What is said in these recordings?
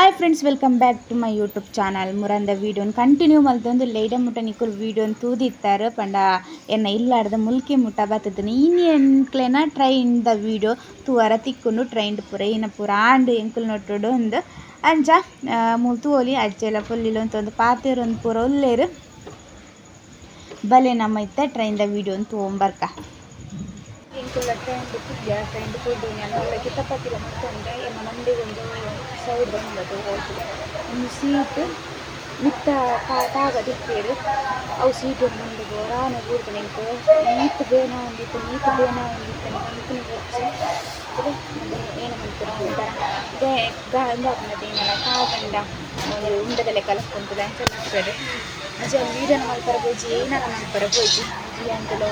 Hi friends, welcome back to my YouTube channel. ಮುರಂದ ವೀಡಿಯೋನ್ continue ಮಲ್ತೊಂದು ಲೇಡ ಮುಟ್ಟ ನಿಕುಲು ವೀಡಿಯೋನ್ ತೂದಿತ್ತಾರೆ ಪಂಡ ಎನ್ನ ಇಲ್ಲಾಡ್ದ ಮುಲ್ಕಿ ಮುಟ್ಟ ಬತ್ತದನಿ. ಇನಿ ಎಂಕ್ಲೆನ ಟ್ರೈನ್ ದ ವೀಡಿಯೋ ತೂವರ ತಿಕ್ಕುಂಡು. ಟ್ರೈನ್ ಪೂರ ಇನ ಪೂರ ಆಂಡ್ ಎಂಕುಲು ನೊಟ್ಟುಡು ಉಂದು ಅಂಚ ಮೂಲು ತೂವೊಲಿ. ಅಜ್ಜೆಲ ಪೊಲ್ಲಿಲ ಉಂತೊಂದು ಪಾತೆರೊಂದು ಪೂರ ಉಲ್ಲೆರ್. ಬಲೆ ನಮ್ಮ ಇತ್ತೆ ಟ್ರೈನ್ ದ ವೀಡಿಯೋನ್ ತೂವೊಂಬರ್ಕ. ಎಂಕುಲ ಟ್ರೈನ್ ಕುಲ್ಯ ಟ್ರೈನ್ ಕುಲ್ದು ಯಾನ್ ಕಿತಪತಿಲ ಮಲ್ತೊಂಡೆ. ಎನ್ನ ಮಂಡೆಗೊಂಜಿ ಸೈಡ್ ಬಂದದು ಒಂದು ಸೀಟ್ ಮಿತ್ತ ತಾಗದಿಪ್ಪೆರ್. ಅವು ಸೀಟ್ ಮಂಡೆಗ್ ಒರಾನೆ ಬೂರ್ದುಂಡು. ಎಂಕ್ ಈತ್ ಬೇನೆ ಆವೊಂದಿತ್ತ್ಂಡ್, ಈತ್ ಬೇನೆ ಆವೊಂದಿತ್ತ್ಂಡ್ ಪನ್ಪುನ ಬೊರ್ಚಿ. ಏನ ಮನ್ಪುನ ಒಂಥರ ಉಂದಾಪುಂಡತೆ ಏನಲ ತಾಗಂಡ ಒಂಜಿ ಉಂಡೆದ ಲೆಕ್ಕ ಲಕ್ಕೊಂತುಂಡು, ಅಂಚ ಲಕ್ಕಡ್. ಅಂಚ ವೀಡಿಯೋನ ಮಲ್ಪರೆ ಪೋಯಿಜಿ, ಏನಲ ಮಲ್ಪರೆ ಪೋಯಿಜಿ. ಅಂತಲ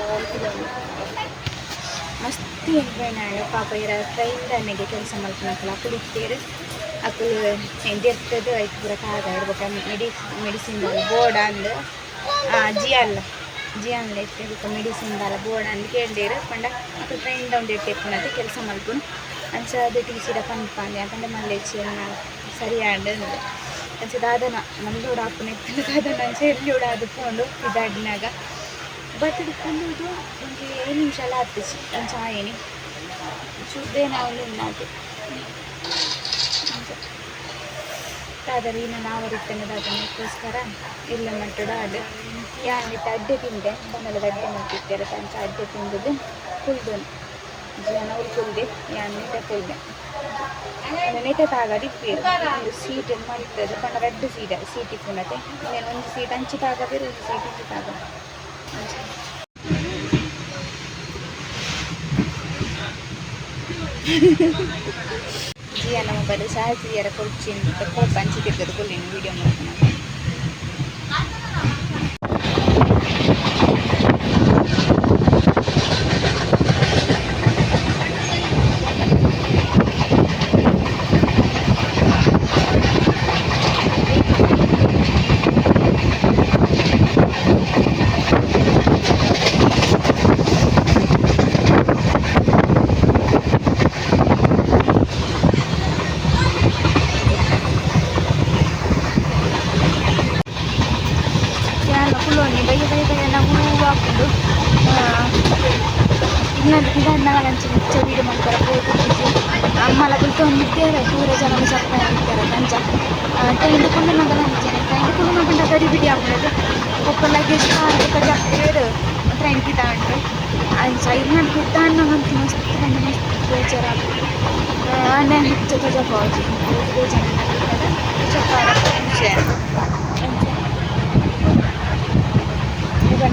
ಮಸ್ತ್ ಎಂಕ್ ಬೇನೆ ಆಂಡ್. ಪಾಪ ಇರ ಟ್ರೈನ್ ದನೆಗೆ ಕೆಲಸ ಮಲ್ಪುನಕುಲು ಅಕುಲು ಇತ್ತೆರ್. ಅಕುಲು ದೆತ್ತದು ಐಕ್ ಪೂರ ತಾಗಾಯೆರ್. ಬೊಕ ಮೆಡಿಸಿನ್ ದಾಲ ಬೋಡಾಂದ್ ಜಿಯಾಲ್ ಜಿಯಾನ್ಲ ಇತ್ತೆ. ಬೊಕ ಮೆಡಿಸಿನ್ ದಾಲ ಬೋಡಾಂದ್ ಕೇಂಡೆರ್. ಪಂಡ ಅಕುಲು ಟ್ರೈನ್ ದ ಉಂದೆಟ್ ಇಪ್ಪುನತೆ ಕೆಲಸ ಮಲ್ಪುನು. ಅಂಚ ಅದು ಟಿ ಸಿಡ ಪನ್ಪಾಂದ್ ಯಾಕಂದ್ರೆ ಮಲ್ಲೆಚ್ಚಿ ಎನ್ನ ಸರಿ ಆಂಡ್ ಅಂದ್. ಅಂಚ ದಾದನ ಮಲ್ಲೋಡು ಆಪುನ ಇತ್ತ್ಂಡ ದಾದನ ಅಂಚ ಎಲ್ಯೋಡಾದ್ ಪೋಂಡು. ಪಿದಾಡಿನಾಗ ಬತ್ತುದು ಕುಲ್ಲುದು ಒಂಜಿ 5 ನಿಮಿಷಲ ಆತಿಜಿ, ಅಂಚ ಆಯೆನಿ. ಚೂರು ಬೇನೆ ಆವೊಂದುಂಡು. ಅಂಚ ದಾದನ ಇನ್ನ ಆವರಿತ್ತಂಡ ದಾದನ ಅದಕ್ಕೋಸ್ಕರ ಇಲ್ಲ ಮಟ್ಟುಡು ಆಂಡ್. ಯಾನ್ ಇತ್ತೆ ಅಡ್ಡೆ ತಿಂದೆ, ಬನಲದ ಅಡ್ಡೆ ಮಲ್ತಿತ್ತೆರ್. ಅಂಚ ಅಡ್ಡೆ ತಿಂದುದು ಕುಲ್ದುನು. ಜಿಯಾನ ಅವ್ಲು ಕುಲ್ದೆ, ಯಾನ್ ನೆಟೆ ಕುಲ್ದೆ. ನೆಟೆ ತಾಗದ್ ಇಪ್ಪೆರ್. ಒಂದು ಸೀಟ್ ಮಲ್ತುದು ಪಂಡ ರಡ್ಡ್ ಸೀಟ್ ಸೀಟ್ ಇಪ್ಪುಂಡತೆ. ಇಂದೆನ್ ಒಂಜಿ ಸೀಟ್ ಅಂಚಿ ತಾಗವೆರ್, ಒಂಜಿ ಸೀಟ್ ಇಂಚಿ ತಾಗ ಅಂಚ. ಜಿಯಾನ ಮೊಬೈಲ್ ಚಾರ್ಜ್ ದೀಯರ ಕೊರ್ಚಿಂದು ಕೋಪ ಅಂಚಿ ತಿರ್ಗದು ಕುಲ್ಲಿನ ವೀಡಿಯೋ ಮಲ್ಪುನಗ. ಯಾನ್ ಕುಲ್ಲೊಂಜಿ ಬಯ್ಯ ಬಯ್ಯ ಬಯ್ಯ ಹೂ ಆಪುಂಡು. ಪಿದಾಡ್ನಗ ಅಂಚ ಹೆಚ್ಚ ವೀಡಿಯೋ ಮಲ್ಪರ ಪೋತುಜಿ. ಅಮ್ಮಲ ಕುಲ್ತೊಂದಿತ್ತೆರ್, ಪೂರ ಜನಲ ಜಪ್ಪೊಂದಿತ್ತೆರ್. ಅಂಚ ಟ್ರೈನ್ ಕುಲ್ಲುನಗಲ ಅಂಚನೆ. ಟ್ರೈನ್ ಕುಲ್ಲುನ ಗಡಿ ಬಿಡಿ ಆಪುಂಡು. ಬೊಕ್ಕ ಲಗೇಜ್ ಪಾಡ್ದ್ ಬೊಕ್ಕ ಜಪ್ಪುವೆರ್ ಟ್ರೈನ್ ಪಿದಾಡ್ಂಡ್. ಅಂಚ ಇರ್ನಡ್ ಪಿದಾಡ್ನಗಂತೂ ಮಸ್ತ್ ಪಂಡ ಮಸ್ತ್ ಬೇಜಾರಾಪುಂಡು. ಆಂಡ ಹೆಚ್ಚ ತೋಜಪಾವುಜಿ, ಬೇಜಾರಾಂಡ ತೋಜಪಾರ ಅಂಚ.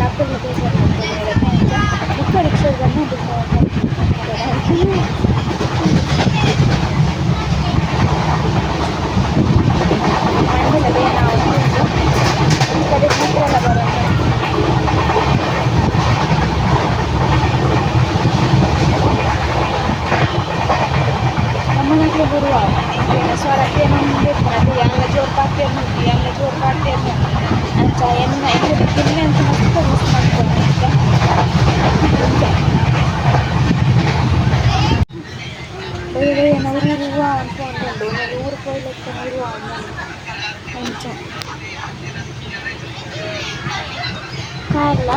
ಅಕುಲು ಬೇಜಾರ್ ಮಲ್ಪೊಂದೆರ್. ಅಂಚ ಬೊಕ್ಕ ರಿಕ್ಷಾಡ್ ಬನ್ನಗ ಮಂಡೆಲ ಬೇನೆ ಆವೊಂದುಂಡು. ಈ ಕಡೆ ನಿದ್ರೆಲ ಬರೊಂದುಂಡು. ನಮ್ಮನಕ್ಲೆ ಬರುವ ಎಂಕ್ಲೆನ ಸ್ವರ ಕೇನೊಂದೇ ಇಪ್ಪುನತೆ. ಯಾನ್ಲ ಜೋರು ಪಾತೆರ್ನುಜಿ, ಯಾನ್ಲ ಜೋರು ಪಾತೆರ್ನು. ಅಂಚ ಎನ್ನ ಎಂಕ್ಲೆನ ಕಿನ್ನೆ ಅಂತೂ ಮಸ್ತ್ ಮಿಸ್ ಮಲ್ಪೊಂಡೆ ಇತ್ತೆ. ಅಂಚ ಬಯ್ಯ ಬಯ್ಯ ಉರು ಉರು ಅನ್ಕೊಂಡುಂಡು. ಒಂಜಿ ಊರು ಪೋಯಿಲೆಕ್ಕ ಉರು ಆವೊಂದುಂಡು. ಅಂಚ ಕಾರ್ಲ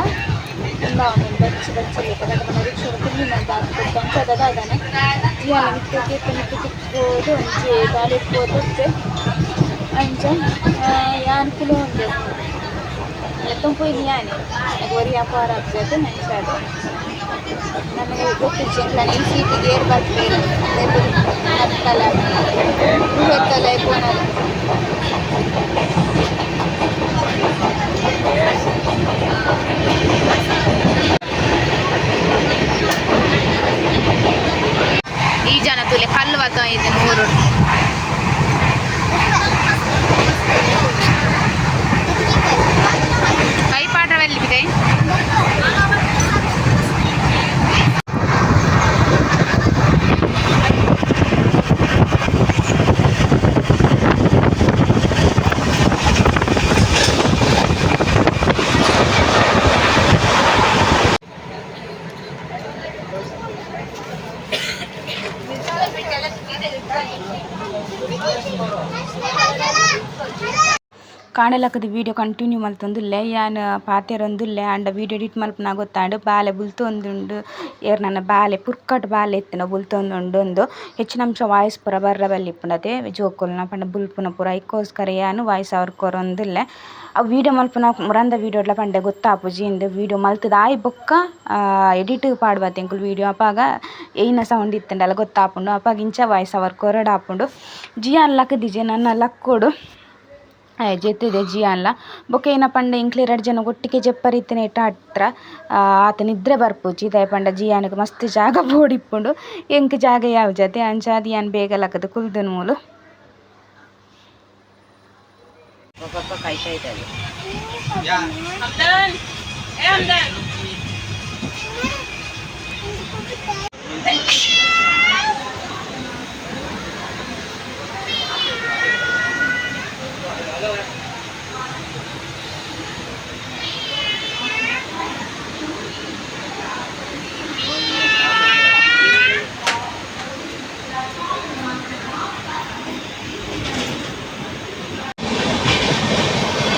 ಉಂದಾವೊಂದುಂಡು ಬಚ್ಚಿ ಬಚ್ಚಿ ಲೆಕ್ಕ. ದಾದ ಪಂಡ ರಿಕ್ಷಾಡ್ ಕುಲ್ಲಿನಂತ ಆಪುಂಡು. ಅಂಚ ದಾದನ ಜಿಯಾನ ಮಿತ್ತ್ ತಿರ್ತ್ ಮಿತ್ತ್ ತಿಕ್ಕೋದು ಒಂಜಿ ಟಾಯ್ಲೆಟ್ ಪೋದು. ಅಂಚ ಯಾನ್ ಕುಲೊಂದೆ ಲೆತ್ತೊಂದು ಪೋಯಿನಿ ಯಾನೆ. ಒರಿ ವ್ಯಾಪಾರ ಆಪುಜತೆ. ಅಂಚಾದ್ ನಮಗೆ ಗೊತ್ತಿಜ್ಜಿ ಎಂಕ್ಲೆನ ಈ ಸೀಟಿಗೆ ಏರ್ ಬರ್ಪೆರ್ ಬತ್ತಲ ಬೃಹತ್ತಲ ಪೋನಗ. ಈ ಜನ ತೂಲೆ ಕಲ್ಲು ಬತ್ತ ಇದೆ ನೂರು. ಕೈ ಪಾಠ ಕೈ. ಕಾಣಲಕ್ಕದ ವೀಡಿಯೋ ಕಂಟಿನ್ಯೂ ಮಲ್ತೊಂದುಲ್ಲೆ ಯಾನ್ ಪಾತೆರೊಂದುಲ್ಲೆ ಆಂಡ ವೀಡಿಯೋ ಎಡಿಟ್ ಮಲ್ಪುನ ಗೊತ್ತಾಂಡ್ ಬಾಲೆ ಬುಲ್ತೊಂದುಂಡು ಏರ್ ನನ ಬಾಲೆ ಪುರ್ಕಟ್ ಬಾಲೆ ಇತ್ತಿನ ಬುಲ್ತೊಂದುಂಡು ಉಂದು ಹೆಚ್ಚಿನ ಅಂಶ ವಾಯ್ಸ್ ಪೂರ ಬರ್ರ ಬಲ್ಲಿ ಇಪ್ಪುಂಡತೆ ಜೋಕುಲ್ನ ಪಂಡ ಬುಲ್ಪುನ ಪೂರ ಐಕೋಸ್ಕರ ಯಾನ್ ವಾಯ್ಸ್ ಅವರ್ ಕೊರೊಂದುಲ್ಲೆ ಅವು ವೀಡಿಯೋ ಮಲ್ಪುನ ಮುರಂದ ವೀಡಿಯೋಡ್ಲ ಪಂಡೆ ಗೊತ್ತಾಪುಜಿ ಇಂದು ವೀಡಿಯೋ ಮಲ್ತುದು ಆಯಿ ಬೊಕ್ಕ ಎಡಿಟ್ ಪಾಡ್ಬತ್ತೆ ಎಂಕುಲು ವೀಡಿಯೋ ಅಪಾಗ ಏಯ್ನ ಸೌಂಡ್ ಇತ್ತುಂಡಲ ಗೊತ್ತಾಪುಂಡು ಅಪಾಗ ಇಂಚ ವಾಯ್ಸ್ ಅವರ್ ಕೊರಡಾಪುಂಡು ಜಿಯಾನ್ ಲಕ್ಕದಿಜೆ ನನ ಲಕ್ಕೊಡು ಜೆತ್ತಿದೆ ಜಿಯಾನ್ಲ ಬೊಕ್ಕ ಏನ ಪಂಡ ಎಂಕ್ಲೆ ರಡ್ಡ್ ಜನ ಒಟ್ಟಿಗೆ ಜೆಪ್ಪರೆ ಇತ್ತಿನೇಟ ಹತ್ರ ಆತ ನಿದ್ರೆ ಬರ್ಪುಜಿ ದಾಯೆ ಪಂಡ ಜಿಯಾನ್ಗ್ ಮಸ್ತ್ ಜಾಗ ಬೋಡಿಪ್ಪುಂಡು ಎಂಕ್ ಜಾಗ ಯಾವುಜತೆ ಅಂಚಾದ್ ಯಾನ್ ಬೇಗ ಲಕ್ಕುದು ಕುಲ್ದುನು ಮೂಲು.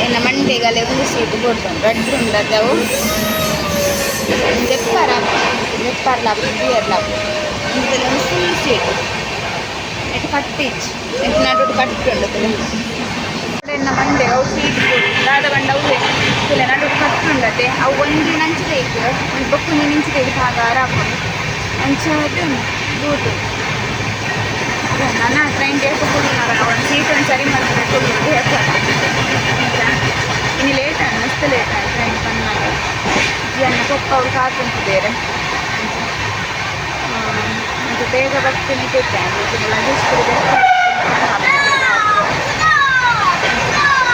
ಎನ್ನ ಮಂಡೆಗಲೆ ಒಂದು ಸೀಟ್ ಬೋಡ್ತುಂಡು ರಡ್ಡ್ ಉಂಡತೆ ಅವು ದೆಪ್ಪರ ದೆಪ್ಪರ್ಲ ಬಿಯರ್ಲ ಇಂದೆಲ ಒಂದು ಫುಲ್ ಸೀಟ್ ನೆಟ್ ಕಟ್ಟಿಜ್ ನೆಟ್ ನಡುಟು ಕಟ್ಟು ಉಂಡು ಎನ್ನ ಮಂಡೆ ಅವು ಸೀಟ್ ದಾದ ಪಂಡ ಅವ್ವೆ ತೂಲೆ ನಡುಟು ಕಟ್ಟು ಉಂಡತೆ ಅವು ಒಂಜಿ ನಂಚಿದ ಇಕ್ ಒಂಜಿ ಬೊಕ್ಕೊಂಜಿ ನಿಂಚಿದ ಇಕ್ ಆಗಾರ ಆಪುಂಡು ಅಂಚಾದ್ ಬೂಟು ನನ ಟ್ರೈನ್ ಏಪ ಕುಲ್ಲುನಗ ಒಂದು ಸೀಟ್ ಒಂದು ಸರಿ ಮಲ್ಪುನ ಕುಲ್ಲುದು ಏಪ ಇನಿ ಲೇಟ್ ಆಂಡ್ ಮಸ್ತ್ ಲೇಟ್ ಆಂಡ್ ಟ್ರೈನ್ ಪನ್ನಾಗ ಜಿಯನ್ನ ಪೊಪ್ಪ ಅವ್ರು ಕಾತುಂತುದೆರ್ ಮತ್ತು ಬೇಗ ಬರ್ತೀನಿ ತೆತ್ತೆ ಲಗೇಜ್ ಪೂರ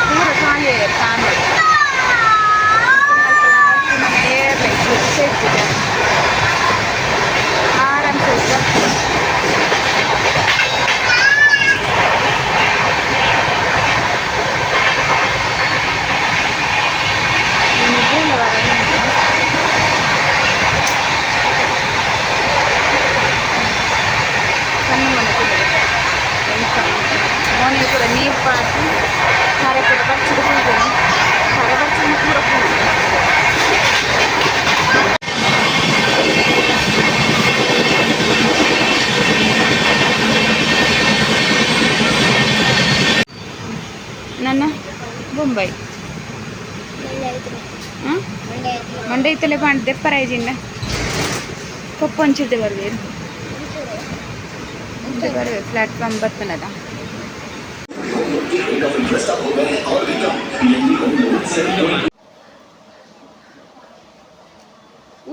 ಪೂರ ಖಾಲಿ ಕಾಣೋದು ಆರಾಮ್ಸೆ ಮೋನೆ ಪೂರ ನೀರು ಪಾಡ್ದು ತರೆ ಪೂರ ಬಚ್ಚಿದ್ ಕುಲ್ದಿನಿ ತರೆ ಬಚ್ಚಿನ ಪೂರ ಕುಲ್ದಿನಿ. ನನ್ನ ಬೊಂಬೈ ಮಂಡೆ ಇತ್ತಲೆ ಪಾಂಡ್ ದೆಪ್ಪರ ಇಜಿಂಡ ಪೊಪ್ಪೊಂಚಿರ್ದೆ ಬರ್ವೇರು ಬರ್ವೆ ಪ್ಲಾಟ್ಫಾರ್ಮ್ ಬತ್ತನದ.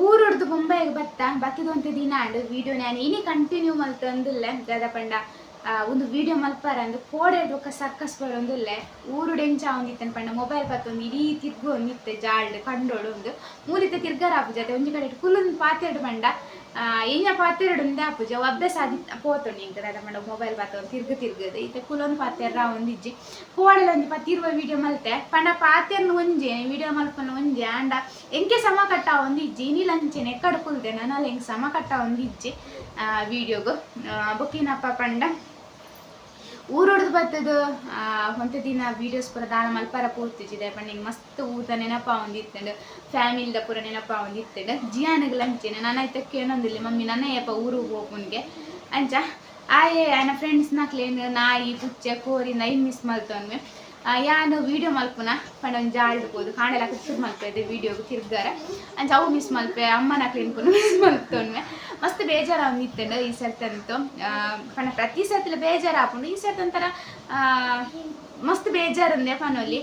ಊರುಡ್ದು ಬೊಂಬೈಗೆ ಬತ್ತ ಬತ್ತದ ದಿನ ಆಂಡ್ ವೀಡಿಯೋ ನಾನು ಇನಿ ಕಂಟಿನ್ಯೂ ಮಲ್ತೊಂದುಲ್ಲೆ ದಾದ ಪಂಡ ಒಂದು ವೀಡಿಯೋ ಮಲ್ಪರ ಅಂದ್ ಕೋಡೆಡ್ ಬೊಕ್ಕ ಸರ್ಕಸ್ ಬರೊಂದುಲ್ಲೆ ಊರುಡು ಎಂಚ ಆವೊಂದಿತ್ತನ್ ಪಂಡ ಮೊಬೈಲ್ ಪತ್ತೊಂದು ಇಡೀ ತಿರ್ಗೊಂದಿತ್ತೆ ಜಾಲ್ಡ್ ಕಂಡೋಡು ಉಂದು ಮೂಲಿತ ತಿರ್ಗರ ಆಪುಜತೆ ಒಂಜಿ ಕಡೆಟ್ ಕುಲ್ಲುಂದು ಪಾತೆರಡು ಪಂಡ ಎಂಜ ಪಾತೆರಡು ಉಂದೆ ಆಪುಜ ಅವು ಅಭ್ಯಾಸ ಆದಿತ್ತ ಪೋತುಂಡು ಎಂಕ್ ದಾದ ಪಂಡ ಮೊಬೈಲ್ ಪತ್ತೊಂದು ತಿರ್ಗು ತಿರ್ಗುದು ಇತ್ತೆ ಕುಲ್ಲೊಂದು ಪಾತೆರ ಆವೊಂದಿಜ್ಜಿ ಕೋಡೆಲ ಒಂಜಿ ಪತ್ತ್ ಇರ್ವ ವೀಡಿಯೋ ಮಲ್ತೆ ಪಂಡ ಪಾತೆರ್ನ ಒಂಜೆ ವೀಡಿಯೋ ಮಲ್ಪುನ ಒಂಜೆ ಆಂಡ ಎಂಕೆ ಸಮ ಕಟ್ಟ ಆವೊಂದಿಜ್ಜಿ ಇನಿಲ ಅಂಚೆನೆ ಎಕ್ಕಡ್ ಕುಲ್ದೆ ನನಲ ಎಂಕ್ ಸಮ ಕಟ್ಟ ಆವೊಂದಿಜ್ಜಿ ವೀಡಿಯೋಗು ಬೊಕ್ಕ ಪಂಡ ಊರುಡ್ದು ಬತ್ತದು ಒಂತೆ ದಿನ ವೀಡಿಯೋಸ್ ಪೂರ ದಾಲ ಮಲ್ಪರ ಪೋತಿಜ್ಜಿ ಪಂಡ ಎಂಕ್ ಮಸ್ತ್ ಊರ್ದ ನೆನಪ ಆವೊಂದಿತ್ತುಂಡು ಫ್ಯಾಮಿಲಿದ ಪೂರ ನೆನಪ ಆವೊಂದಿತ್ತುಂಡು ಜಿಯಾನಗ್ ಅಂಚೆನೆ ನನ ಇತ್ತೆ ಕೇನೊಂದಿಲ್ಲೆ ಮಮ್ಮಿ ನನ ಏಪ ಊರುಗು ಪೋಪುನ್ಗೆ ಅಂಚ ಆಯೆ ಆಯನ ಫ್ರೆಂಡ್ಸ್ ನಕ್ಲೇನ್ ನಾಯಿ ಪುಚ್ಚೆ ಕೋರಿ ಐನ್ ಮಿಸ್ ಮಲ್ತೊನ್ವೆ ಯಾನ್ ವೀಡಿಯೋ ಮಲ್ಪುನ ಪಂಡ ಒಂಜಿ ಜಾಲ್ಡ್ ಪೋದು ಕಾಂಡೆಲ ಶುರು ಮಲ್ಪೆದೆ ವೀಡಿಯೋಗು ತಿರ್ಗರೆ ಅಂಚ ಅವು ಮಿಸ್ ಮಲ್ಪೆ ಅಮ್ಮನಕ್ಲೆನ್ ಪೂರ ಮಿಸ್ ಮಲ್ತೊನ್ವೆ ಮಸ್ತ್ ಬೇಜಾರು ಆವೊಂದಿತ್ತುಂಡು ಈ ಸರ್ತಿ ಪಂಡ ಪ್ರತಿ ಸರ್ತಿಲ ಬೇಜಾರು ಆಪುಂಡು ಈ ಸರ್ತಿ ಒಂಥರ ಮಸ್ತ್ ಬೇಜಾರುಂದೆ ಪನೊಲಿ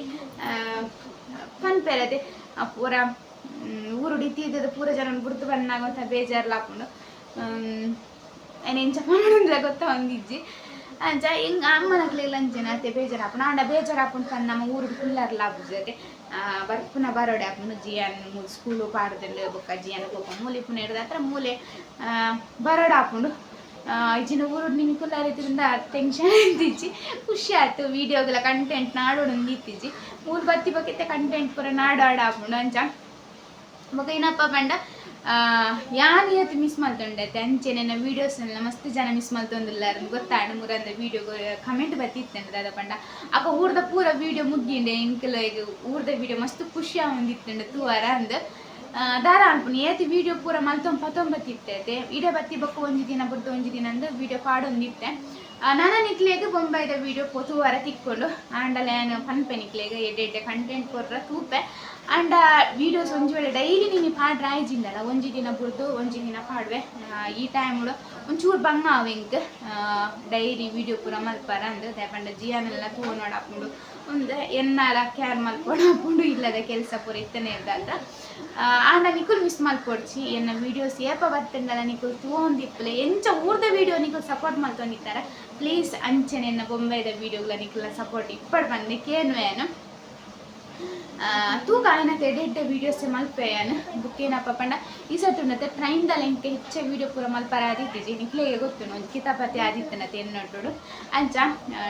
ಪನ್ಪೆರತೆ ಪೂರ ಊರುಡು ಇತ್ತಿದ್ದದ ಪೂರ ಜನ ಬುಡ್ದು ಬನ್ನಾಗ ಒಂಥರ ಬೇಜಾರ್ಲ ಆಪುಂಡು ಐನ್ ಎಂಚ ಪನೊಡುಂದ್ಲ ಗೊತ್ತಾವೊಂದಿಜ್ಜಿ ಅಂಚ ಎಂಕ್ ಅಮ್ಮನಕ್ಲೆಗ್ಲ ಅಂಚೆನೆ ಅತೆ ಬೇಜಾರು ಆಪುಂಡು ಆಂಡ ಬೇಜಾರು ಆಪುಂಡು ಪಂದ್ ನಮ ಊರುಡು ಕುಲ್ಲರ್ಲ ಆಪುಜಿ ಬರ್ಪುನ ಬರೋಡೆ ಆಪುಂಡು ಜಿಯಾನ್ ಸ್ಕೂಲು ಪಾಡ್ದುಂಡು ಬೊಕ್ಕ ಜಿಯಾನ್ ಪೋಪ ಮೂಲೆ ಇಪ್ಪುನ ಮೂಲೆ ಬರೋಡೆ ಆಪುಂಡು ಇಜ್ಜಿಂಡ ಊರುಡು ನಿನ್ ಕುಲ್ಲರೆ ಇತ್ತಿಂದ ಟೆನ್ಷನ್ ಇತ್ತಿಜ್ಜಿ ಖುಷಿ ಆಯ್ತು ವೀಡಿಯೋಗೆಲ್ಲ ಕಂಟೆಂಟ್ ನಾಡೋಡು ಇತ್ತಿಜ್ಜಿ ಮೂಲು ಬತ್ತಿ ಬೊಕ್ಕ ಇತ್ತೆ ಕಂಟೆಂಟ್ ಪೂರ ನಾಡಾಡ ಆಪುಂಡು ಅಂಚ ಬೊಕ್ಕ ಏನಪ್ಪ ಪಂಡ ಯಾನ್ ಏತ್ ಮಿಸ್ ಮಲ್ತೊಂಡೆ ಅಂಚೆನೆ ಎನ್ನ ವೀಡಿಯೋಸ್ ಮಸ್ತ್ ಜನ ಮಿಸ್ ಮಲ್ತೊಂದುಲ್ಲಾರ್ ಗೊತ್ತಾಂಡ್ ಮುರಂದ ವೀಡಿಯೋ ಕಮೆಂಟ್ ಬತ್ತಿತ್ತಂಡ ದಾದ ಪಂಡ ಅಕ್ಕ ಊರ್ದ ಪೂರ ವೀಡಿಯೋ ಮುಗ್ಗಿಂಡೆ ಎಂಕುಲು ಊರ್ದ ವೀಡಿಯೋ ಮಸ್ತ್ ಖುಷಿ ಆವೊಂದಿತ್ತುಂಡು ತೂವರ ಅಂದ್ ದಾದ ಅನ್ಪುನಿ ಏತ್ ವೀಡಿಯೋ ಪೂರ ಮಲ್ತೊಂದು ಪತ್ತೊಂಬತ್ತಿತ್ತೆ ಇಡೆ ಬತ್ತಿ ಬೊಕ್ಕ ಒಂಜಿ ದಿನ ಬುಡ್ದು ಒಂಜಿ ದಿನ ಅಂದ್ ವೀಡಿಯೋ ಪಾಡೊಂದಿತ್ತೆ. ನನ ನಿಕ್ಲೆಗ್ ಬೊಂಬೈದ ವೀಡಿಯೋ ತೂವರ ತಿಕ್ಕೊಂಡು ಆಂಡಲ ಯಾನ್ ಪನ್ಪೆ ನಿಕ್ಲೆಗ್ ಎಡ್ಡೆ ಎಡ್ಡೆ ಕಂಟೆಂಟ್ ಕೊರ್ರ ತೂಪೆ. ಆಂಡ ವೀಡಿಯೋಸ್ ಒಂಜಿ ವೇಳೆ ಡೈಲಿ ನಿನಿ ಪಾಡ್ರೆ ಆಯ್ಜಿಂದಲ್ಲ ಒಂಜಿ ದಿನ ಬುಡ್ದು ಒಂಜಿ ದಿನ ಪಾಡುವೆ. ಈ ಟೈಮ್ ಒಂಚೂರು ಬಂಗ ಆವು ಎಂಕ್ ಡೈಲಿ ವೀಡಿಯೋ ಪೂರ ಮಲ್ಪರ ಅಂದ್ ದಾಯೆ ಪಂಡ ಜಿಯಾನೆಲ್ಲ ತೂವೊನೊಡಾಪುಂಡು ಉಂದು ಎನ್ನಾಲ ಕೇರ್ ಮಲ್ಪೊಡಾಪುಂಡು ಇಲ್ಲದ ಕೆಲಸ ಪೂರ ಇತ್ತನೇ ಇರ್ದಾತ್ರ. ಆಂಡ ನಿಕುಲು ಮಿಸ್ ಮಲ್ಪೊಡ್ಚಿ ಎನ್ನ ವೀಡಿಯೋಸ್ ಏಪ ಬತ್ತುಂಡಲ ನಿಕುಲು ತೂವೊಂದಿಪ್ಪುಲೆ ಎಂಚ ಊರ್ದ ವೀಡಿಯೋ ನಿಕುಲು ಸಪೋರ್ಟ್ ಮಲ್ತೊಂದಿತ್ತರ ಪ್ಲೀಸ್ ಅಂಚನೆ ಎನ್ನ ಬೊಂಬೈದ ವೀಡಿಯೋಗ್ಲ ನಿಕುಲ್ನ ಸಪೋರ್ಟ್ ಇಪ್ಪಡ್ ಪಂದ್ ಕೇನುವೆ ಯಾನ್. ತೂಕ ಆಯ್ನತೆ ಎಡ್ಡೆ ಎಡ್ಡೆ ವೀಡಿಯೋಸ್ ಮಲ್ಪೆ ಯಾನ್. ಬೊಕ್ಕ ಏನಪ್ಪ ಪಂಡ ಈ ಸರ್ತಿ ಉಂಡತೆ ಟ್ರೈನ್ ದ ಎಂಕ್ ಹೆಚ್ಚ ವೀಡಿಯೋ ಪೂರ ಮಲ್ಪರ ಆದಿತ್ತಿಜಿ ನಿಕ್ಲೆಗೆ ಗೊತ್ತುಂಡು ಒಂಜಿ ಕಿತಾಪತಿ ಆದಿತ್ತನತೆ ಎನ್ನೊಟ್ಟುಡು ಅಂಚ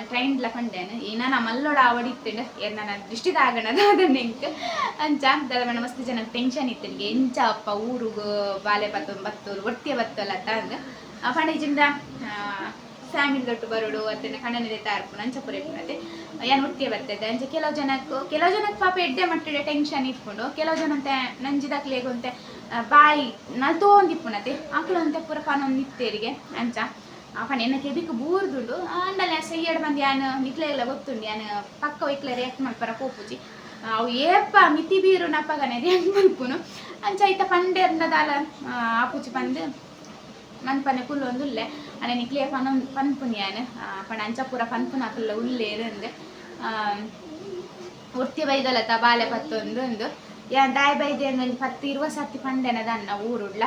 ಟ್ರೈನ್ ಲ ಪಂಡೆನ್ ಏನಾನ ಮಲ್ಲೊಡ ಆವಡಿತ್ತುಂಡು ಏರ್ನ ದೃಷ್ಟಿ ತಾಗಣದ ಅದನ್ನ ಎಂಕ್ ಅಂಚ ದಾದ ಪಂಡ ಮಸ್ತ್ ಜನ ಟೆನ್ಷನ್ ಇತ್ತುಂಡು ಎಂಚ ಅಪ್ಪ ಊರುಗು ಬಾಲೆ ಪತ್ತೊಂದು ಬತ್ತೋಲು ಒರ್ತಿಯ ಬತ್ತೋಲ ಅಂದ್ ಪಂಡ ಇಜಿಂಡ ಫ್ಯಾಮಿಲಿ ದೊಟ್ಟು ಬರೋಡು ಅತ್ತನ ಕಣ್ಣನಿದೆ ತಾರ್ಪುನ ಅಂಚ ಪೂರ ಇಪ್ಪುನತೆ ಯಾನ್ ಒರ್ತಿಯ ಬರ್ತದೆ. ಅಂಚ ಕೆಲವು ಜನಕ್ಕೆ ಪಾಪ ಎಡ್ಡೆ ಮಟ್ಟಡೆ ಟೆನ್ಷನ್ ಇಪ್ಪುಂಡು ಕೆಲವು ಜನ ನಂಜಿದಕ್ಲೆಗ್ ಒಂತೆ ಬಾಯಿ ನಲ್ತೊಂದಿಪ್ಪುನತೆ ಅಕ್ಲು ಒಂತೆ ಪೂರ ಪನೊಂದಿತ್ತೇರಿಗೆ ಅಂಚ ಪಂಡ ಎನ್ನ ಕೆಬಿಕ್ ಬೂರ್ದುಂಡು ಆಂಡಲ ಸೈಯಡ್ ಬಂದು ಯಾನ್ ನಿಕ್ಲೆಗ್ಲ ಗೊತ್ತುಂಡು ಯಾನ್ ಪಕ್ಕ ಒಯ್ಕ್ಲೆ ರಿಯಾಕ್ಟ್ ಮಲ್ಪರ ಪೋಪುಜಿ ಅವು ಏಪ ಮಿತಿ ಬೀರುನ ಅಪಗನೆ ರಿಯಾಕ್ಟ್ ಮಲ್ಪುನು ಅಂಚ ಐತ ಪಂಡೆರ್ನ ದಾಲ ಆಪುಜಿ ಪಂದ್ ಮನ್ಪನೆ ಕುಲ್ಲೊಂದುಲ್ಲೆ ಅನೆ ನಿಕ್ಲೆ ಪನ್ಪುನಿ ಯಾನ್ ಪಂಡ ಅಂಚ ಪೂರ ಪನ್ಪುನ ಅಕುಲ್ಲ ಉಲ್ಲೇರ್ ಅಂದ್ ಒರ್ತಿ ಬೈದಲತ ಬಾಲೆ ಪತ್ತೊಂದು ಉಂದು ಯಾನ್ ದಾಯೆ ಬೈದೆ ಅಂದ್ ಒಂಜಿ ಪತ್ತ್ ಇರ್ವ ಸರ್ತಿ ಪಂಡೆನ ದಾನ್ನ ಊರುಡ್ಲ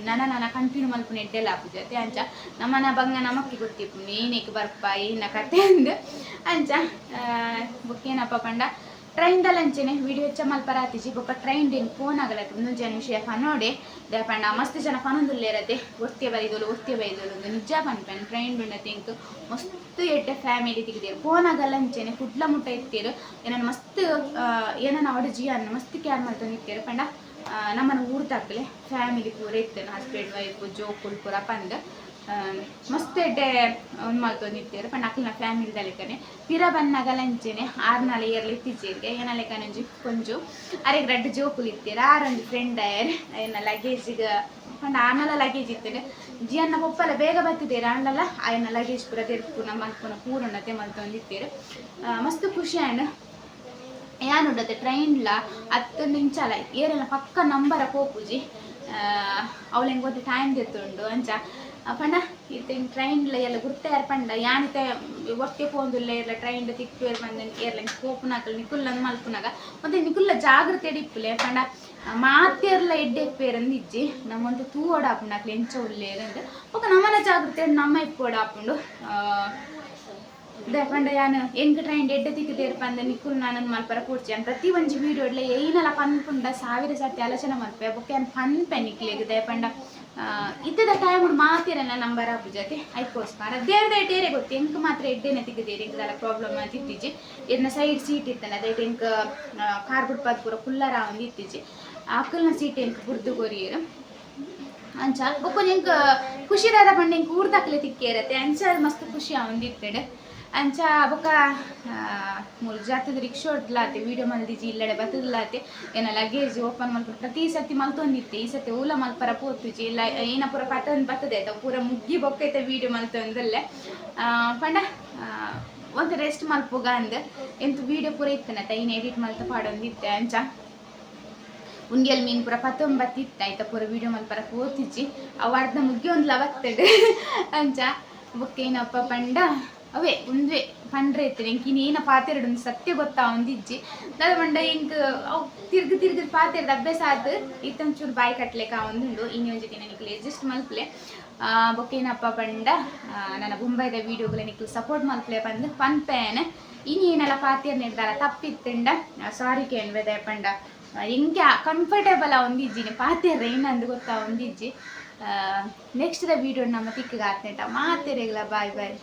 ನನ ನನ ಕಂಟಿನ್ಯೂ ಮಲ್ಪುನ ಎಡ್ಡೆಲ ಆಪುಜಿ ಅಂಚ ನಮನ ಬಂಗ ನಮಕ್ಕೆ ಗೊತ್ತಿಪ್ಪುಂಡು ಏನೇಕ್ ಬರ್ಪ ಏನ ಕತೆ ಅಂದ್ ಅಂಚ ಬೊಕ್ಕ ಏನಪ್ಪ ಪಂಡ ಟ್ರೈನ್ ದ ಅಂಚೆನೆ ವೀಡಿಯೋ ಹೆಚ್ಚ ಮಲ್ಪರ ಆತಿಜಿ ಬೊಕ್ಕ ಟ್ರೈನ್ ಡ್ ಫೋನ್ ಆಗಲತ್ತೆ ಒಂದೊಂದು ಜನ ವಿಷಯ ಪನೋಡೆ ದಾಯೆ ಪಂಡ ಮಸ್ತ್ ಜನ ಪನೊಂದುಲ್ಲೇರತೆ ಒರ್ತಿಯ ಬೈದೋಲು ಒರ್ತಿಯ ಬೈದೋಲು ಉಂದು ನಿಜ ಪನ್ಪೆನ್ ಟ್ರೈನ್ ಡ್ ಎಂಕ್ ಮಸ್ತ್ ಎಡ್ಡೆ ಫ್ಯಾಮಿಲಿ ತಿಕ್ಕಿದೆರ್ ಫೋನ್ ಆಗಲ್ಲ ಅಂಚೆನೆ ಕುಡ್ಲ ಮುಟ್ಟ ಇತ್ತೆರ್ ಏನನ ಮಸ್ತ್ ಏನನ ಅವಡ ಜಿಯಾನ್ ಮಸ್ತ್ ಕೇರ್ ಮಲ್ತೊಂದಿತ್ತೆರ್ ಪಂಡ ನಮ್ಮನ ಊರ್ದಕ್ಲೆ ಫ್ಯಾಮಿಲಿ ಪೂರ ಇತ್ತೆರ್ ಹಸ್ಬೆಂಡ್ ವೈಫ್ ಜೋಕುಲು ಪೂರ ಪಂದ್ ಮಸ್ತ್ ಎಡ್ಡೆ ಉಂದು ಮಲ್ತೊಂದಿತ್ತೆರ್ ಪಂಡ ಅಕ್ಲ್ನ ಫ್ಯಾಮಿಲಿ ಲೆಕ್ಕನೆ ಪಿರ ಬನ್ನಗಲ ಅಂಚೆನೆ ಆರ್ನಾಲ ಏರ್ಲ ಇತ್ತಿಜ್ಜೆರ್ಗೆ ಏನ ಲೆಕ್ಕನೆ ಒಂಜಿ ಕೊಂಜು ಅರೆಗ್ ರಡ್ಡ್ ಜೋಕುಲು ಇತ್ತೆರ್ ಆರೊಂಜಿ ಫ್ರೆಂಡ್ ಆಯೆರ್ ಆಯನ ಲಗೇಜಿಗ್ ಪಂಡ ಆರ್ನಲ ಲಗೇಜ್ ಇತ್ತೆರ್ ಜಿಯನ್ನ ಪೊಪ್ಪಲ ಬೇಗ ಬತ್ತಿದ್ದೇರ್ ಆಂಡಲ ಆಯನ ಲಗೇಜ್ ಪೂರ ದೆರ್ಪುನ ಮಲ್ಪುನ ಪೂರ ಮಲ್ತೊಂದಿತ್ತೆರ್ ಮಸ್ತ್ ಖುಷಿ ಆಂಡ್. ಯಾನುಂಡತೆ ಟ್ರೈನ್ಲ ಅತ್ತಂಡ ಇಂಚಲ ಏರೆನ ಪಕ್ಕ ನಂಬರ ಪೋಪುಜಿ ಅವಳೆಂಗ್ ಒಂತೆ ಟೈಮ್ ದೆತ್ತುಂಡು ಅಂಚ ಪಂಡ ಇತ್ತೆ ಟ್ರೈನ್ಲ ಎಲ್ಲ ಗುರ್ತಾಯರ್ ಪಂಡ ಯಾನಿತೆ ಒರ್ತಿ ಪೋಂದುಲ್ಲ ಏರ್ಲ ಟ್ರೈನ್ ತಿಕ್ಕುವೆರ್ ಪಂದ್ ಏರ್ಲ ಪೋಪುನಕಲ್ ನಿಕುಲ್ಲನ್ ಮಲ್ಪುನಗ ಒಂತೆ ನಿಕುಲ್ಲ ಜಾಗ್ರತೆ ಇಪ್ಪುಲೆ ಪಂಡ ಮಾತೆರ್ಲ ಎಡ್ಡೆ ಇಪ್ಪೇರಂದ್ ಇಜ್ಜಿ ನಮ್ಮೊಂತೆ ತೂವೊಡಾಪುಂಡು ಅಕ್ಲು ಎಂಚ ಉಲ್ಲೇರ್ ಬೊಕ ನಮನ ಜಾಗ್ರತೆ ನಮ್ಮ ಇಪ್ಪೊಡಾಪುಂಡು ದಾಯೆ ಪಂಡ ಯಾನ್ ಎಂಕ್ ಟ್ರೈನ್ ಎಡ್ಡೆ ತಿಕ್ಕುದೇರ್ ಪಂದ್ ನಿಕುಲು ನಾನೊಂದು ಮಲ್ಪರ ಪೋಡ್ಚಿ ಯಾನ್ ಪ್ರತಿ ಒಂಜಿ ವೀಡಿಯೋಡ್ಲ ಏನಲ ಪನ್ಪುಂಡ ಸಾವಿರ ಸರ್ತಿ ಆಲೋಚನೆ ಮಲ್ಪೆ ಬೊಕ್ಕ ಯಾನ್ ಪನ್ಪೆ ನಿಕ್ಲೆಗ್ ದಾಯೆ ಪಂಡ ಇತ್ತದ ಟೈಮ್ ಮಾತೆರೆನ ನಂಬರ್ ಆಪುಜತೆ ಐಕೋಸ್ಕರ ದೇವ್ರ ದಯಟ್ ಗೊತ್ತು ಎಂಕ್ ಮಾತ್ರ ಎಡ್ಡೆನೆ ತಿಕ್ಕುದೇರ್ ಎಂಕ್ ದಾಲ ಪ್ರಾಬ್ಲಮ್ ಇತ್ತಿಜ್ಜಿ ಎನ್ನ ಸೈಡ್ ಸೀಟ್ ಇತ್ತನ ದಯಟ್ ಎಂಕ್ ಕಾರ್ ಬುಡ್ಪಾದ್ ಪೂರ ಕುಲ್ಲರ ಆವೊಂದು ಇತ್ತಿಜ್ಜಿ ಅಕಲ್ನ ಸೀಟ್ ಎಂಕ್ ಬುಡ್ದು ಕೊರಿಯೆರ್ ಅಂಚ ಬೊಕ್ಕ ಎಂಕ್ ಖುಷಿ ದಾದ ಪಂಡ ಎಂಕ್ ಊರ್ದಕ್ಲೆ ತಿಕ್ಕೇರತೆ ಅಂಚ ಮಸ್ತ್ ಖುಷಿ ಆವೊಂದಿತ್ತುಂಡು ಅಂಚ ಬೊಕ್ಕ ಮೂಲು ಜಾತದ ರಿಕ್ಷಾ ಲಾತೆ ವೀಡಿಯೋ ಮಲ್ದಿಜಿ ಇಲ್ಲಡೆ ಬತ್ತದಲಾತೆ ಏನ ಲಗೇಜ್ ಓಪನ್ ಮಲ್ಪುನ ಪ್ರತಿ ಸರ್ತಿ ಮಲ್ತೊಂದಿತ್ತೆ ಈ ಸರ್ತಿ ಓಲ ಮಲ್ಪರ ಪೋತುಜಿ ಇಲ್ಲ ಏನ ಪೂರ ಪತೊಂದು ಬತ್ತದೆ ಆಯ್ತ ಪೂರ ಮುಗ್ಗಿ ಬೊಕ್ಕೈತೆ ವೀಡಿಯೋ ಮಲ್ತೊಂದಲ್ಲೇ ಪಂಡ ಒಂತೆ ರೆಸ್ಟ್ ಮಲ್ಪುಗ ಅಂದ್ ಎಂತ ವೀಡಿಯೋ ಪೂರ ಇತ್ತನತ ಇನ್ನು ಎಡಿಟ್ ಮಲ್ತ ಪಾಡೊಂದಿತ್ತೆ ಅಂಚ ಉಂಗೆಲ್ ಮೀನ್ ಪೂರ ಪತ್ತೊಂಬತ್ತಿತ್ತು ಆಯ್ತ ಪೂರ ವೀಡಿಯೋ ಮಲ್ಪರ ಪೋತಿಜಿ ಅವು ಅರ್ಧ ಮುಗ್ಗಿ ಒಂದು ಬತ್ತಡ್ ಅಂಚ ಬೊಕ್ಕ ಏನಪ್ಪ ಪಂಡ ಅವೇ ಉಂದ್ವೆ ಪಂಡ್ರೆ ಇತ್ತು ಎಂಕ್ ಇನ್ನೇನ ಪಾತೆರಡು ಸತ್ಯ ಗೊತ್ತಾ ಒಂದಿಜ್ಜಿ ದಾದ ಪಂಡ ಎಂಕ್ ಅವು ತಿರ್ಗ್ ತಿರ್ಗ್ ಪಾತೆರ್ದ ಅಭ್ಯಾಸ ಆತು ಇತ್ತೊಂಚೂರು ಬಾಯಿ ಕಟ್ಲೆಕ ಒಂದುಂಡು ಇನಿ ಒಂಜಿ ದಿನ ನಿಕ್ಲೆ ಅಡ್ಜಸ್ಟ್ ಮಲ್ಪಲೆ ಬೊಕ್ಕ ಏನಪ್ಪ ಪಂಡ ನನ್ನ ಬೊಂಬೈದ ವೀಡಿಯೋಗಳ ನಿಕ್ಲು ಸಪೋರ್ಟ್ ಮಲ್ಪಲೆ ಪಂದ್ ಪನ್ಪೇನೆ ಇನಿ ಏನೆಲ್ಲ ಪಾತೆರ್ ನಿರ್ದಾರ ತಪ್ಪಿತ್ತುಂಡ ಸಾರಿ ಕೇನ್ವೆ ದಾಯೆ ಪಂಡ ಎಂಕೆ ಕಂಫರ್ಟೇಬಲ್ ಒಂದಿಜ್ಜಿ ಪಾತೆರ್ರೆ ಏನಂದು ಗೊತ್ತಾ ಒಂದಿಜ್ಜಿ ನೆಕ್ಸ್ಟ್ ದ ವೀಡಿಯೋ ನಮ್ಮ ತಿಕ್ಕಗ ಆತ್ನೇಟ ಮಾತೆರೆಗ್ಲ ಬಾಯ್ ಬಾಯ್.